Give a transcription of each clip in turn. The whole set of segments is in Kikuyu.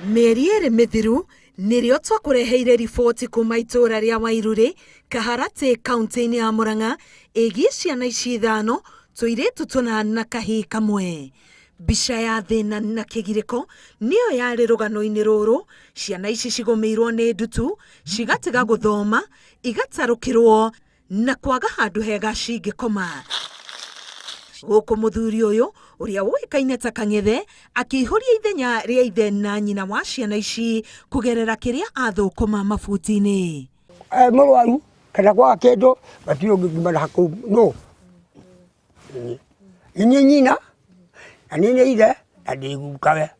Mĩeri ĩrĩ mĩthiru nĩrĩo twakũreheire riboti kuma itũra rĩa Wairuri, Kaharatĩ, kaunti-inĩ ya Murang'a ĩgiĩ ciana ici ithano, tũirĩtu tũna na kahĩĩ kamwe. Mbica ya thĩna na kĩgirĩko nĩyo yarĩ rũgano-inĩ rũrũ, ciana ici cigũmĩirwo nĩ ndutu, cigatiga gũthoma, igatarũkĩrwo na kwaga handũ hega cingĩkoma. Gũkũ mũthuri ũyũ ũrĩa ũĩkaine ta Kang'ethe akĩihũria ithenya rĩa ithe na nyina wa ciana ici kũgerera kĩrĩa athũkũma mabuti-inĩ. E mũrwaru kana kwaga kĩndũ matirĩ ũngĩ na kũu no Nĩ niĩ nyina na nĩ niĩ ithe na ndĩ gukawe.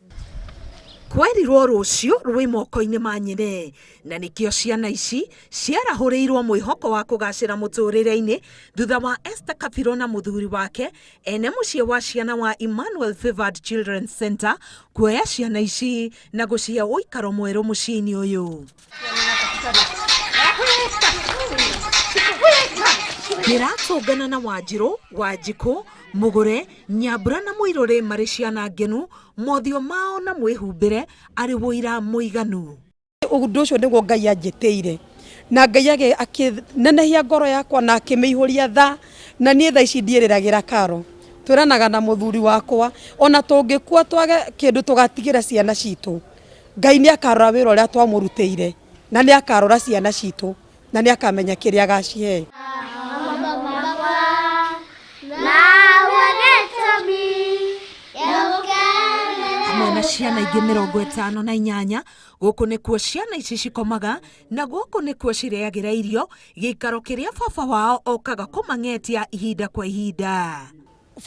Kwerirwo rũciũ rwĩ moko-inĩ ma nyene na nĩkĩo ciana ici ciarahũrĩirwo mwĩhoko wa kũgacĩra mũtũrĩre-inĩ thutha wa Esther Kabirũ na mũthuri wake ene mũciĩ wa ciana wa Emmanuel Favored Children's Centre kuoya ciana ici na gũcihe ũikaro mwerũ mũciĩ-inĩ ũyũ. Ndĩratũngana na Wanjirũ, Wanjikũ, Mũgũre, Nyambura na Mũirũrĩ marĩ ciana ngenu, mothiũ mao na mwĩhumbĩre arĩ ũira mũiganu. Ũndũ ũcio nĩguo Ngai anjĩtĩire na Ngai akĩnenehia ngoro yakwa na akĩmĩihũria tha na niĩ thaa ici ndiĩrĩragĩra karo. Twĩranaga na mũthuri wakwa ona tũngĩkua twage kĩndũ tũgatigĩra ciana citũ. Ngai nĩ akarora wĩra ũrĩa twamũrutĩire na nĩ akarora ciana citũ na nĩ akamenya kĩrĩa agacihe. Hamwe na ciana ingĩ 58 gũkũ nĩkuo ciana ici cikomaga na gũkũ nĩkuo cirĩagĩra irio gĩikaro kĩrĩa baba wao okaga kũmang'etia ihinda kwa ihinda.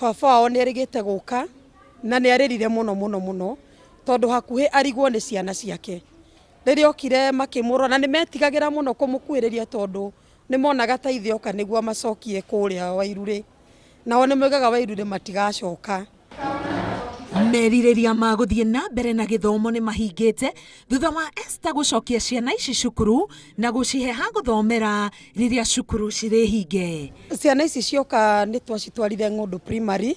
Baba wao nĩ erĩgĩte gũka na nĩ arĩrire mũno mũno mũno tondũ hakuhĩ arigwo nĩ ciana ciake. Rĩrĩa okire makĩmũrora na nĩ metigagĩra mũno kũmũkuhĩrĩria tondũ nĩ monaga ta ithe oka nĩguo amacokie kũrĩa Wairurĩ. Nao nĩ moigaga Wairurĩ matigacoka. Merirĩria ma gũthiĩ na mbere na gĩthomo nĩ mahingĩte thutha wa Esther gũcokia ciana ici cukuru na gũcihe ha gũthomera rĩrĩa cukuru cirĩ hinge. Ciana ici cioka nĩ twacitwarire Ng'ũndũ Primary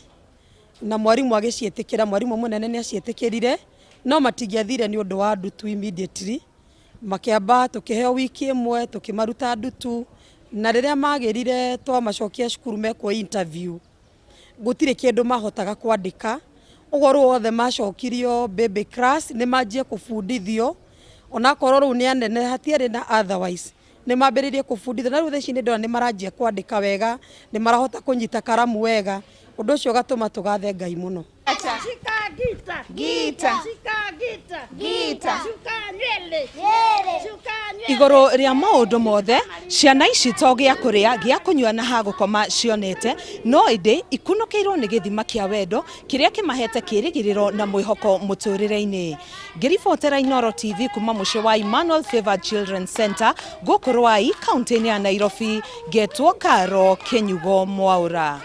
na mwarimũ agĩciĩtĩkĩra, mwarimũ mũnene nĩ aciĩtĩkĩrire, no matingĩathire nĩ ũndũ wa ndutu immediately, makĩamba tũkĩheo wiki ĩmwe tũkĩmaruta ndutu, na rĩrĩa magĩrire twamacokia cukuru mekwo interview, gũtirĩ kĩndũ mahotaga kwandĩka, ũguo rĩu othe macokirio baby class nĩ manjie kũbundithio, onakorwo rĩu nĩ anene hatiarĩ na otherwise. Nĩ mambĩrĩirie kũbundithio na rĩu thaa ici nĩ ndĩrona nĩ maranjia kwandĩka wega, nĩ marahota kũnyita karamu wega, ũndũ ũcio ũgatũma tũgathe Ngai mũno. Igũrũ rĩa maũndũ mothe, ciana ici to gĩa kũrĩa, gĩa kũnyua na ha gũkoma cionete, no ĩndĩ ikunũkĩirwo nĩ gĩthima kĩa wendo kĩrĩa kĩmahete kĩrĩgĩrĩro na mwĩhoko mũtũrĩre-inĩ. Ngĩribotera Inooro TV kuma mũciĩ wa Emmanuel Favored Children's Centre gũkũ Ruai, kaunti-inĩ ya Nairobi, ngetwo Karo Kĩnyugo Mwaũra.